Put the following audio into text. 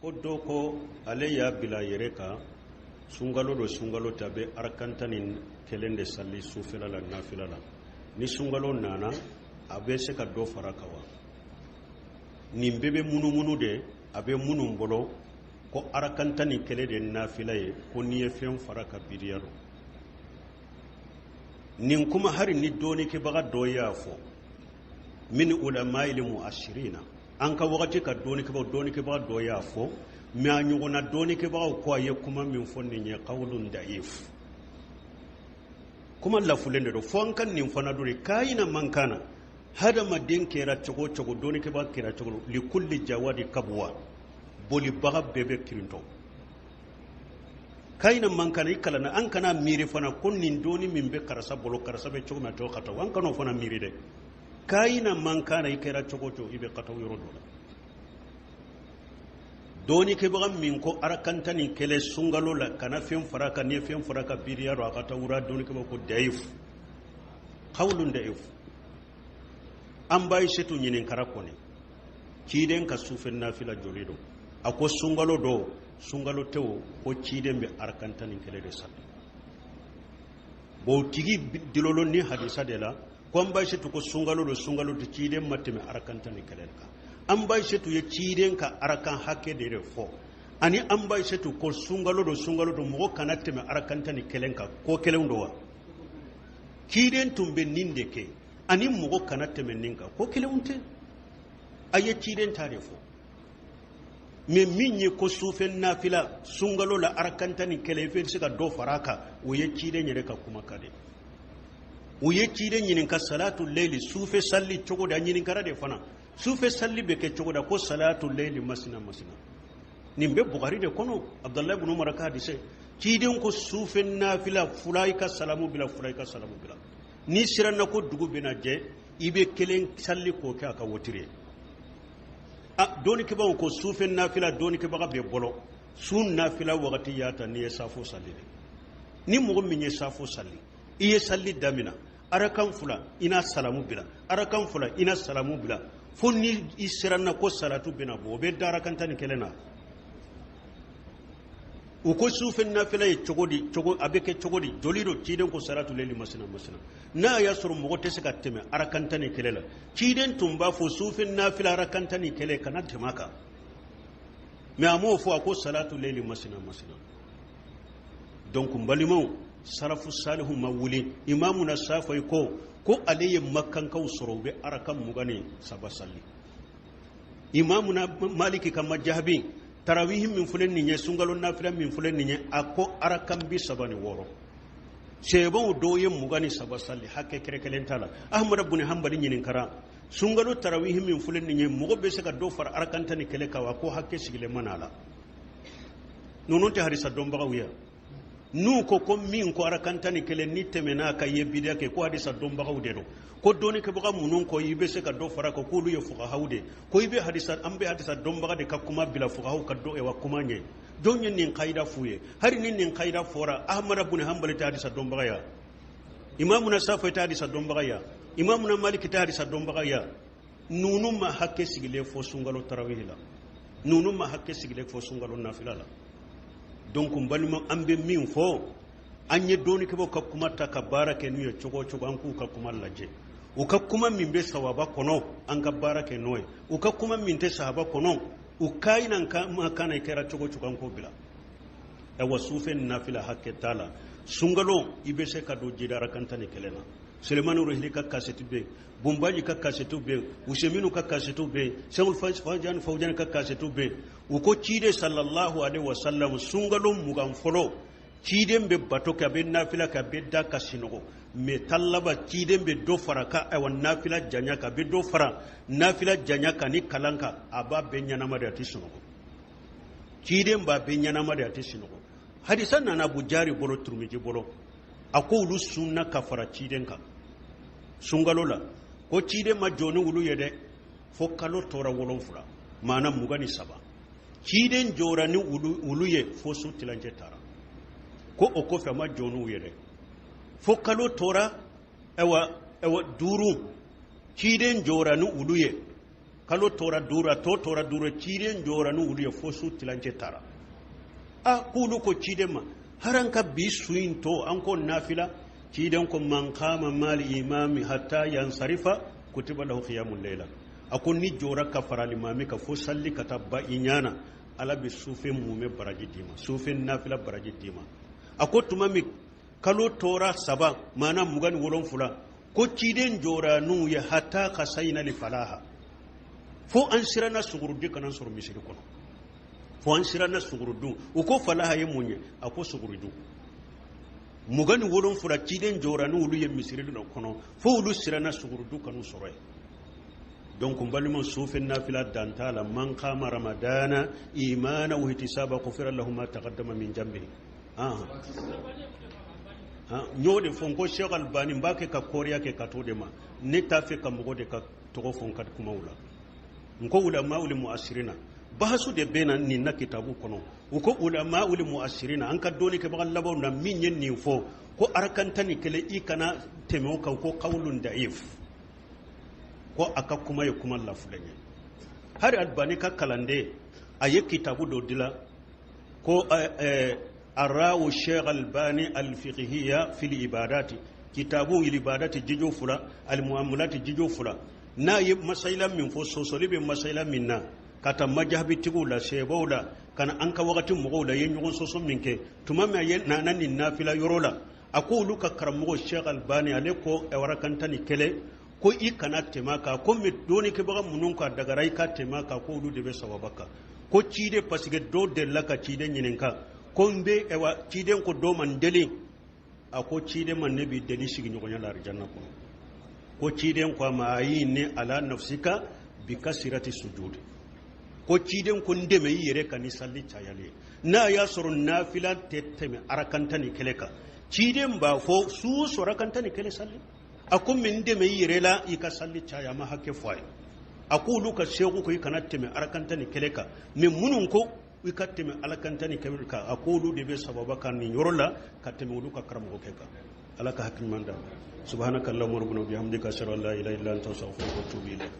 Ko dɔ ko ale y'a bila a yɛrɛ kan, sunkalo don, sunkalo tɛ, a bɛ arakan 11 de sali sufɛla la, nafila la. Ni sunkalo nana, a bɛ se ka dɔ fara kan wa? Nin bɛɛ bɛ munumunu de. A bɛ minnu bolo ko arakan 11 de nafila ye, ko n'i ye fɛn fara kan, bidiya don. Nin kuma, hari ni dɔɔnikɛbaga dɔ y'a fɔ min ulamail mu'asirina, an ka wagati ka dɔɔnikɛbagaw, dɔɔnikɛbaga dɔ y'a fɔ, mɛ a ɲɔgɔnna dɔɔnikɛbagaw ko a ye kuma min fɔ nin ye qawlun da'if, kuma lafulen de don. Fo an ka nin fana dɔ de kayina man kana, hadamaden kɛra cogo o cogo, dɔɔnikɛbaga kɛra cogo, likulli jawadi kabuwa, bolibaga bɛɛ bɛ kirintɔ. Kayina man kana, i kalanna, an kana miiri fana ko nin dɔɔni min bɛ karisa bolo, karisa bɛ cogo min a tɔ ka taa, an kan'o fana miiri dɛ. Kayina man kana, i kɛra cogo o cogo, i bɛ kataw yɔrɔ dɔ la. Dɔɔnikɛbaga min ko arakan 11 sunkalo la, kana fɛn fara kan, n'i ye fɛn fara kan, bidiya don, a ka taa wura. Dɔɔnikɛbaga ko dayif, qawlun dayif. An ba Ayisetu ɲininkara kɔni, ciden ka sufɛ nafila joli don? A ko sunkalo don, sunkalo tɛ o, ko ciden bɛ arakan 11 de sali. Bon, o tigi dilolo ni hadisa de la ko an ba Ayisetu ko sunkalo don, sunkalo tɛ, ciden ma tɛmɛ arakan 11 kan. An ba Ayisetu ye ciden ka arakan hakɛ de fɔ, ani an ba Ayisetu ko sunkalo don, sunkalo don, mɔgɔ kana tɛmɛ arakan 11 kan, ko kelen don wa? Ciden tun bɛ nin de kɛ, ani mɔgɔ kana tɛmɛ nin kan, ko kelenw tɛ. A ye ciden ta de fɔ. Mɛ min ye ko sufɛ nafila sunkalo la arakan 11, i bɛ se ka dɔ fara a kan, o ye ciden yɛrɛ ka kumakan de. U ye ciden ɲininka salatu leyili, sufɛ sali cogo di? A ɲininkara de fana, sufɛ sali bɛ kɛ cogo di? Ko salatu leyili masina masina. Nin bɛ Bukari de kɔnɔ, Abudulayi ibn Umar ka hadise. Ciden ko sufɛ nafila, fula i ka salamu bila, fula i ka salamu bila. N'i siranna ko dugu bɛna jɛ, i bɛ kelen sali k'o kɛ a ka wotiri ye. A dɔnnikɛbagaw ko sufɛ nafila, dɔnnikɛbaga bɛ bolo su nafila wagati y'a ta n'i ye safo sali de. Ni mɔgɔ min ye safo sali, i ye sali damina arakan fila, i na salamu bila, arakan fila, i na salamu bila, fo ni i siranna ko salatu bɛna bɔ, o bɛ da arakan 11 na. U ko sufɛ nafila ye cogo di, cogo a bɛ kɛ cogo di, joli don? Ciden ko salatu leli masina masina. N'a y'a sɔrɔ mɔgɔ tɛ se ka tɛmɛ arakan 11 la, ciden tun b'a fɔ sufɛ nafila arakan 11, kana tɛmɛ a kan. Mɛ a m'o fɔ, a ko salatu leli masina masina. Donc n balimaw, salafu salihu ma wuli. Imamuna Safayi ko ale ye makankaw sɔrɔ, u bɛ arakan 23 sali. Imamuna Maliki ka majahabi, tarawihi min filɛ nin ye, sunkalo nafila min filɛ nin ye, a ko arakan 36. Sɛbɛnw dɔw ye 23 sali, hakɛ kɛrɛ kelen t'a la. Ahmada bun Hanbali ɲininkara, sunkalo tarawihi min filɛ nin ye, mɔgɔ bɛ se ka dɔ fara arakan 11 kan wa? Ko hakɛ sigilen ma n'a la. Ninnu tɛ hadisa dɔnbagaw ye. N'u ko min ko arakan 11, ni tɛmɛna ka ye bidiya kɛ, ko hadisa dɔnbagaw de don. Ko dɔnnikɛbaga minnu ko i bɛ se ka dɔ fara kan, k'olu ye fuqahaw de. Ko i bɛ hadisa, an bɛ hadisa dɔnbaga de ka kuma bila fuqahaw ka dɔ wa kuma ɲɛ. Jɔn ye nin kayida f'u ye? Hali ni nin kayida fɔra, Ahmada bun Hanbali tɛ hadisa dɔnbaga ya, Imamuna Safi tɛ hadisa dɔnbaga ya, Imamuna Maliki tɛ hadisa dɔnbaga ya. Ninnu ma hakɛ sigilen fɔ sunkalo tarawihi la, ninnu ma hakɛ sigilen fɔ sunkalo nafila la. Donc n balima, an bɛ min fɔ, an ye dɔnnikɛbaw ka kuma ta ka baara kɛ n'u ye cogo o cogo, an k'u ka kuma lajɛ. U ka kuma min bɛ sawaba kɔnɔ, an ka baara kɛ n'o ye. U ka kuma min tɛ sahaba kɔnɔ, u ka ɲi ka ma kana kɛra cogo o cogo, an k'o bila. Ayiwa, sufɛ nafila hakɛ t'a la. Sunkalo, i bɛ se ka don jida arakan 11 na. Sulemani Rohili ka kasɛti bɛ yen, Bonbaji ka kasɛtiw bɛ yen, Useminu ka kasɛtiw bɛ yen, Sɛkul Fawjani Fawjani ka kasɛtiw bɛ yen. U ko ciden sallallahu alaihi wasallam, sunkalo 20 fɔlɔ, ciden bɛ bato kɛ, a bɛ nafila kɛ, a bɛ da ka sinɔgɔ. Mɛ tan laban, ciden bɛ dɔ fara ka ayiwa nafila janya kan, a bɛ dɔ fara nafila janya kan ni kalan kan, a b'a bɛɛ ɲɛnama de, a tɛ sunɔgɔ. Ciden b'a bɛɛ ɲɛnama de, a tɛ sunɔgɔ. Hadisa nana Abu Jari bolo, Turumiji bolo, a ko olu sunna ka fara ciden kan sunkalo la. Ko ciden ma jɔ ni olu ye dɛ, fo kalo tora 7, maana 23. Ciden jɔra ni olu ye fo su tilancɛ taara. Ko o kɔfɛ a ma jɔ n'u ye dɛ, fo kalo tora ayiwa 5, ciden jɔra ni olu ye. Kalo tora duuru, a tɔ tora duuru, ciden jɔra n'olu ye fo su tilancɛ taara. A k'olu ko ciden ma, har an ka bi su in to an ko nafila. Ciden ko man qama mal imami hatta yansarifa kutiba lahu qiyamul layla. A ko ni jɔra ka fara limami kan fo salli ka taa ba i ɲana, Ala bɛ sufɛ mumɛ baraji d'i ma, sufɛ nafila baraji d'i ma. A ko tuma min kalo tora saba, maana 27, ko ciden jɔra n'u ye hatta khasayna li falaha, fo an siranna sugurudi kana sɔrɔ misiri kɔnɔ, fo an siranna sugurudun. U ko falaha ye mun ye? A ko sugurudun. 27 ciden jɔra n'olu ye misiri dɔ kɔnɔ, fo olu siranna sugurudu kanu sɔrɔ yen. Donc n balima, sufɛ nafila dan t'a la. Man qama ramadana imana wa ihtisaba ghufira lahu ma taqaddama min jambihi. N y'o de fɔ n ko Sheikh Albani, n b'a kɛ ka kɔriya kɛ ka t'o de ma. Ne t'a fɛ ka mɔgɔ de ka tɔgɔ fɔ n ka kumaw la. N ko ulama ul muasirina, bahasu de bɛ na nin na kitabu kɔnɔ. U ko ulama ul muasirina, an ka dɔnni kɛbaga labanw na, min ye nin fɔ ko arakan 11 i kana tɛmɛ o kan, ko qawlun da'if, ko a ka kuma ye kuma lafulen ye. Hari Albani ka kalanden a ye kitabu dɔ dila ko arawu Sheikh Albani alfiqhiya fil ibadati, kitabu ibadati jijo fula, almuamalati jijo fula. N'a ye masayila min fɔ, sɔsɔli bɛ masayila min na ka taa majahabitigiw la, sɛbɛw la, ka na an ka wagati mɔgɔw la, ye ɲɔgɔn sɔsɔ min kɛ tuma min a ye nana nin nafila yɔrɔ la, a ko olu ka karamɔgɔ Sheikh Albani, ale ko warakan 11 ko i kana tɛmɛ a kan, komi dɔnnikɛbaga minnu ka dagara i ka tɛmɛ a kan, ko olu de bɛ sawaba kan. Ko ciden, parce que dɔw delila ka ciden ɲininka ko n bɛ ɛwa, ciden ko dɔw ma n deli, a ko ciden ma ne b'i deli sigiɲɔgɔnya la arijanna kɔnɔ. Ko ciden ko a ma ayi ni ala nafsika bi kasirati sujudi. Ko ciden ko n dɛmɛ i yɛrɛ ka ni salli cayali ye. N'a y'a sɔrɔ nafila tɛ tɛmɛ arakan 11 kan, ciden b'a fɔ su sɔrɔ arakan 11 salli. A ko min dɛmɛ i yɛrɛ la i ka salli caya, a ma hakɛ fɔ a ye. A ko olu ka seku ko i kana tɛmɛ arakan 11 kan, mɛ minnu ko i ka tɛmɛ arakan 11 kan, a ko olu de bɛ sababa kan nin yɔrɔ la ka tɛmɛ olu ka karamɔgɔkɛ kan. Ala ka hakili ɲuman d'an ma. Subhanaka allahumma rabbana wa bihamdika, ashhadu an la ilaha illa anta, astaghfiruka wa atubu ilayk.